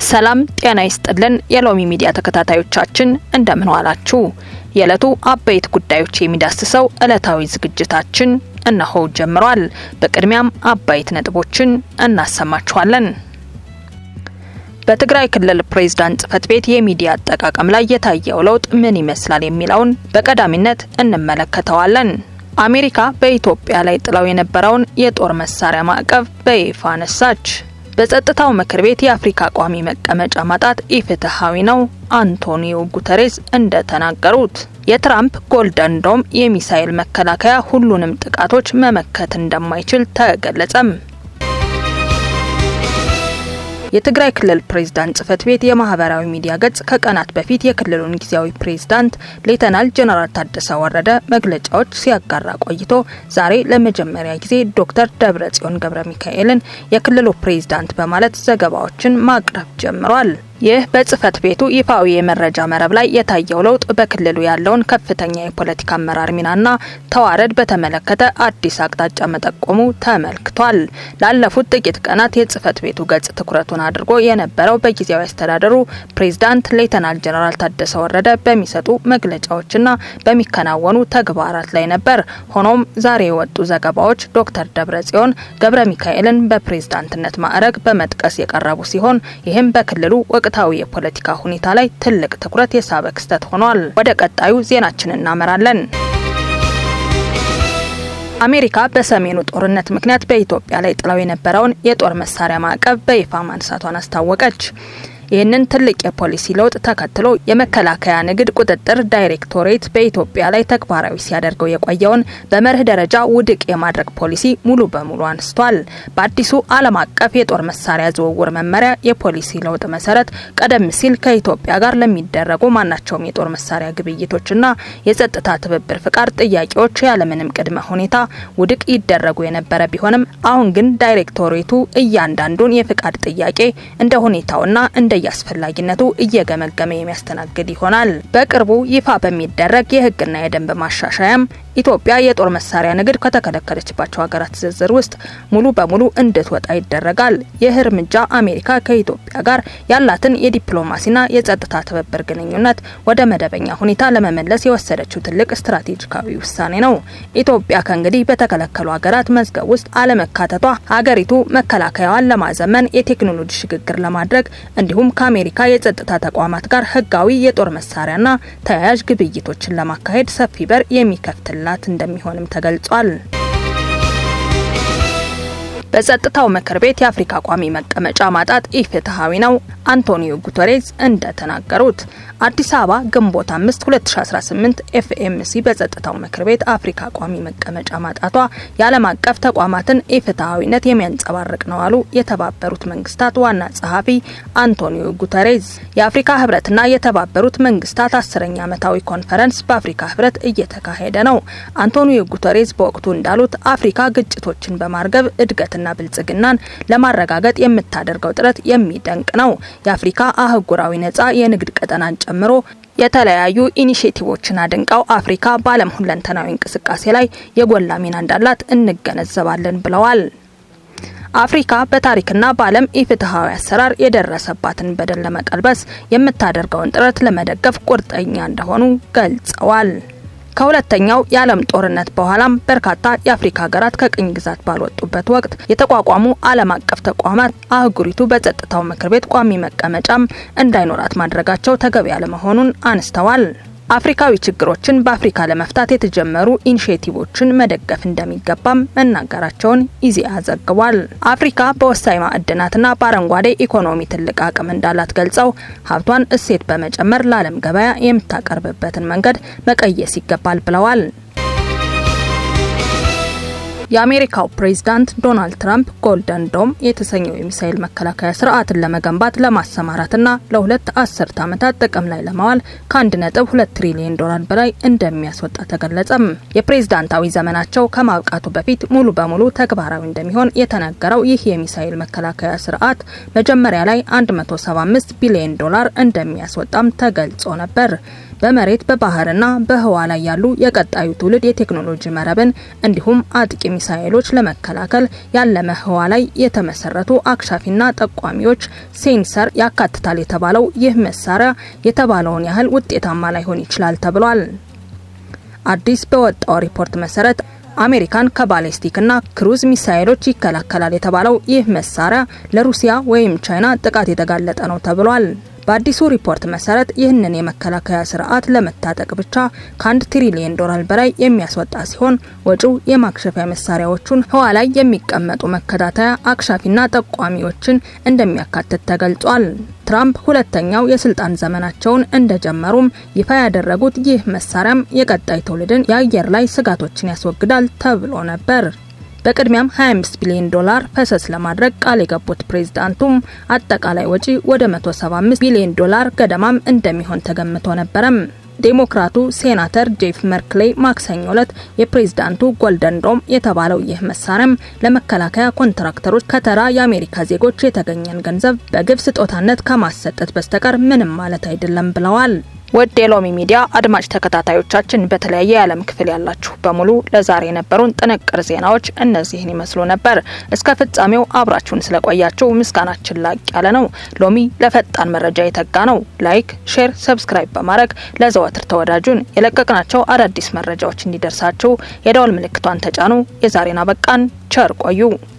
ሰላም ጤና ይስጥልን። የሎሚ ሚዲያ ተከታታዮቻችን፣ እንደምን ዋላችሁ? የዕለቱ አበይት ጉዳዮች የሚዳስሰው ዕለታዊ ዝግጅታችን እነሆ ጀምሯል። በቅድሚያም አበይት ነጥቦችን እናሰማችኋለን። በትግራይ ክልል ፕሬዝዳንት ጽህፈት ቤት የሚዲያ አጠቃቀም ላይ የታየው ለውጥ ምን ይመስላል የሚለውን በቀዳሚነት እንመለከተዋለን። አሜሪካ በኢትዮጵያ ላይ ጥላው የነበረውን የጦር መሳሪያ ማዕቀብ በይፋ አነሳች። በጸጥታው ምክር ቤት የአፍሪካ ቋሚ መቀመጫ ማጣት ኢፍትሐዊ ነው፣ አንቶኒዮ ጉተሬስ እንደተናገሩት። የትራምፕ Golden Dome የሚሳኤል መከላከያ ሁሉንም ጥቃቶች መመከት እንደማይችል ተገለጸም። የትግራይ ክልል ፕሬዝዳንት ጽህፈት ቤት የማህበራዊ ሚዲያ ገጽ ከቀናት በፊት የክልሉን ጊዜያዊ ፕሬዝዳንት ሌተናል ጀነራል ታደሰ ወረደ መግለጫዎች ሲያጋራ ቆይቶ ዛሬ ለመጀመሪያ ጊዜ ዶክተር ደብረጽዮን ገብረ ሚካኤልን የክልሉ ፕሬዝዳንት በማለት ዘገባዎችን ማቅረብ ጀምሯል። ይህ በጽህፈት ቤቱ ይፋዊ የመረጃ መረብ ላይ የታየው ለውጥ በክልሉ ያለውን ከፍተኛ የፖለቲካ አመራር ሚናና ተዋረድ በተመለከተ አዲስ አቅጣጫ መጠቆሙ ተመልክቷል። ላለፉት ጥቂት ቀናት የጽህፈት ቤቱ ገጽ ትኩረቱን አድርጎ የነበረው በጊዜያዊ አስተዳደሩ ፕሬዝዳንት ሌተናል ጀነራል ታደሰ ወረደ በሚሰጡ መግለጫዎችና በሚከናወኑ ተግባራት ላይ ነበር። ሆኖም ዛሬ የወጡ ዘገባዎች ዶክተር ደብረጽዮን ገብረ ሚካኤልን በፕሬዝዳንትነት ማዕረግ በመጥቀስ የቀረቡ ሲሆን፣ ይህም በክልሉ ወቅታዊ የፖለቲካ ሁኔታ ላይ ትልቅ ትኩረት የሳበ ክስተት ሆኗል። ወደ ቀጣዩ ዜናችን እናመራለን። አሜሪካ በሰሜኑ ጦርነት ምክንያት በኢትዮጵያ ላይ ጥላው የነበረውን የጦር መሳሪያ ማዕቀብ በይፋ ማንሳቷን አስታወቀች። ይህንን ትልቅ የፖሊሲ ለውጥ ተከትሎ የመከላከያ ንግድ ቁጥጥር ዳይሬክቶሬት በኢትዮጵያ ላይ ተግባራዊ ሲያደርገው የቆየውን በመርህ ደረጃ ውድቅ የማድረግ ፖሊሲ ሙሉ በሙሉ አንስቷል። በአዲሱ ዓለም አቀፍ የጦር መሳሪያ ዝውውር መመሪያ የፖሊሲ ለውጥ መሰረት ቀደም ሲል ከኢትዮጵያ ጋር ለሚደረጉ ማናቸውም የጦር መሳሪያ ግብይቶችና የጸጥታ ትብብር ፍቃድ ጥያቄዎች ያለምንም ቅድመ ሁኔታ ውድቅ ይደረጉ የነበረ ቢሆንም፣ አሁን ግን ዳይሬክቶሬቱ እያንዳንዱን የፍቃድ ጥያቄ እንደ ሁኔታውና እንደ እንደየአስፈላጊነቱ እየገመገመ የሚያስተናግድ ይሆናል። በቅርቡ ይፋ በሚደረግ የሕግና የደንብ ማሻሻያም ኢትዮጵያ የጦር መሳሪያ ንግድ ከተከለከለችባቸው ሀገራት ዝርዝር ውስጥ ሙሉ በሙሉ እንድትወጣ ይደረጋል። ይህ እርምጃ አሜሪካ ከኢትዮጵያ ጋር ያላትን የዲፕሎማሲና የጸጥታ ትብብር ግንኙነት ወደ መደበኛ ሁኔታ ለመመለስ የወሰደችው ትልቅ ስትራቴጂካዊ ውሳኔ ነው። ኢትዮጵያ ከእንግዲህ በተከለከሉ ሀገራት መዝገብ ውስጥ አለመካተቷ ሀገሪቱ መከላከያዋን ለማዘመን፣ የቴክኖሎጂ ሽግግር ለማድረግ እንዲሁም ከአሜሪካ የጸጥታ ተቋማት ጋር ህጋዊ የጦር መሳሪያና ተያያዥ ግብይቶችን ለማካሄድ ሰፊ በር የሚከፍትላት እንደሚሆንም ተገልጿል። በጸጥታው ምክር ቤት የአፍሪካ ቋሚ መቀመጫ ማጣት ኢፍትሐዊ ነው፣ አንቶኒዮ ጉተሬዝ እንደተናገሩት። አዲስ አበባ፣ ግንቦት 5 2018፣ ኤፍኤምሲ፣ በጸጥታው ምክር ቤት አፍሪካ ቋሚ መቀመጫ ማጣቷ የዓለም አቀፍ ተቋማትን ኢፍትሐዊነት የሚያንጸባርቅ ነው አሉ የተባበሩት መንግስታት ዋና ጸሐፊ አንቶኒዮ ጉተሬዝ። የአፍሪካ ህብረትና የተባበሩት መንግስታት 10ኛ ዓመታዊ ኮንፈረንስ በአፍሪካ ህብረት እየተካሄደ ነው። አንቶኒዮ ጉተሬዝ በወቅቱ እንዳሉት፣ አፍሪካ ግጭቶችን በማርገብ እድገትና ብልጽግናን ለማረጋገጥ የምታደርገው ጥረት የሚደንቅ ነው። የአፍሪካ አህጉራዊ ነጻ የንግድ ቀጠናን ጨምሮ የተለያዩ ኢኒሼቲቮችን አድንቀው፣ አፍሪካ በዓለም ሁለንተናዊ እንቅስቃሴ ላይ የጎላ ሚና እንዳላት እንገነዘባለን ብለዋል። አፍሪካ በታሪክና በዓለም ኢፍትሐዊ አሰራር የደረሰባትን በደል ለመቀልበስ የምታደርገውን ጥረት ለመደገፍ ቁርጠኛ እንደሆኑ ገልጸዋል። ከሁለተኛው የዓለም ጦርነት በኋላም በርካታ የአፍሪካ ሀገራት ከቅኝ ግዛት ባልወጡበት ወቅት የተቋቋሙ ዓለም አቀፍ ተቋማት አህጉሪቱ በጸጥታው ምክር ቤት ቋሚ መቀመጫም እንዳይኖራት ማድረጋቸው ተገቢ ያለመሆኑን አንስተዋል። አፍሪካዊ ችግሮችን በአፍሪካ ለመፍታት የተጀመሩ ኢኒሼቲቮችን መደገፍ እንደሚገባም መናገራቸውን ኢዜአ ዘግቧል። አፍሪካ በወሳኝ ማዕድናትና በአረንጓዴ ኢኮኖሚ ትልቅ አቅም እንዳላት ገልጸው፣ ሀብቷን እሴት በመጨመር ለዓለም ገበያ የምታቀርብበትን መንገድ መቀየስ ይገባል ብለዋል። የአሜሪካው ፕሬዝዳንት ዶናልድ ትራምፕ Golden Dome የተሰኘው የሚሳኤል መከላከያ ስርዓትን ለመገንባት፣ ለማሰማራትና ለ2 አስርት ዓመታት ጥቅም ላይ ለማዋል ከ1.2 ትሪሊዮን ዶላር በላይ እንደሚያስወጣ ተገለጸም። የፕሬዝዳንታዊ ዘመናቸው ከማብቃቱ በፊት ሙሉ በሙሉ ተግባራዊ እንደሚሆን የተነገረው ይህ የሚሳኤል መከላከያ ስርዓት መጀመሪያ ላይ 175 ቢሊዮን ዶላር እንደሚያስወጣም ተገልጾ ነበር። በመሬት፣ በባህርና በህዋ ላይ ያሉ የቀጣዩ ትውልድ የቴክኖሎጂ መረብን እንዲሁም አጥቂ ሚሳኤሎች ለመከላከል ያለመ ህዋ ላይ የተመሰረቱ አክሻፊና ጠቋሚዎች sensor ያካትታል የተባለው ይህ መሳሪያ የተባለውን ያህል ውጤታማ ላይሆን ይችላል ተብሏል። አዲስ በወጣው ሪፖርት መሰረት አሜሪካን ከባሊስቲክና ክሩዝ ሚሳኤሎች ይከላከላል የተባለው ይህ መሳሪያ ለሩሲያ ወይም ቻይና ጥቃት የተጋለጠ ነው ተብሏል። በአዲሱ ሪፖርት መሰረት ይህንን የመከላከያ ስርዓት ለመታጠቅ ብቻ ከ1 ትሪሊየን ዶላር በላይ የሚያስወጣ ሲሆን፣ ወጪው የማክሸፊያ መሳሪያዎቹን፣ ህዋ ላይ የሚቀመጡ መከታተያ አክሻፊና ጠቋሚዎችን እንደሚያካትት ተገልጿል። ትራምፕ ሁለተኛው የስልጣን ዘመናቸውን እንደጀመሩም ይፋ ያደረጉት ይህ መሳሪያም የቀጣይ ትውልድን የአየር ላይ ስጋቶችን ያስወግዳል ተብሎ ነበር። በቅድሚያም 25 ቢሊዮን ዶላር ፈሰስ ለማድረግ ቃል የገቡት ፕሬዝዳንቱም አጠቃላይ ወጪ ወደ 175 ቢሊዮን ዶላር ገደማም እንደሚሆን ተገምቶ ነበረም። ዴሞክራቱ ሴናተር ጄፍ መርክሌ ማክሰኞ ዕለት የፕሬዝዳንቱ Golden Dome የተባለው ይህ መሳሪያም ለመከላከያ ኮንትራክተሮች ከተራ የአሜሪካ ዜጎች የተገኘን ገንዘብ በግፍ ስጦታነት ከማሰጠት በስተቀር ምንም ማለት አይደለም ብለዋል። ውድ የሎሚ ሚዲያ አድማጭ ተከታታዮቻችን፣ በተለያየ የዓለም ክፍል ያላችሁ በሙሉ፣ ለዛሬ የነበሩን ጥንቅር ዜናዎች እነዚህን ይመስሉ ነበር። እስከ ፍጻሜው አብራችሁን ስለቆያችሁ ምስጋናችን ላቅ ያለ ነው። ሎሚ ለፈጣን መረጃ የተጋ ነው። Like፣ share፣ subscribe በማድረግ ለዘወትር ተወዳጁን የለቀቅናቸው አዳዲስ መረጃዎች እንዲደርሳችሁ የደወል ምልክቷን ተጫኑ። የዛሬን አበቃን። ቸር ቆዩ።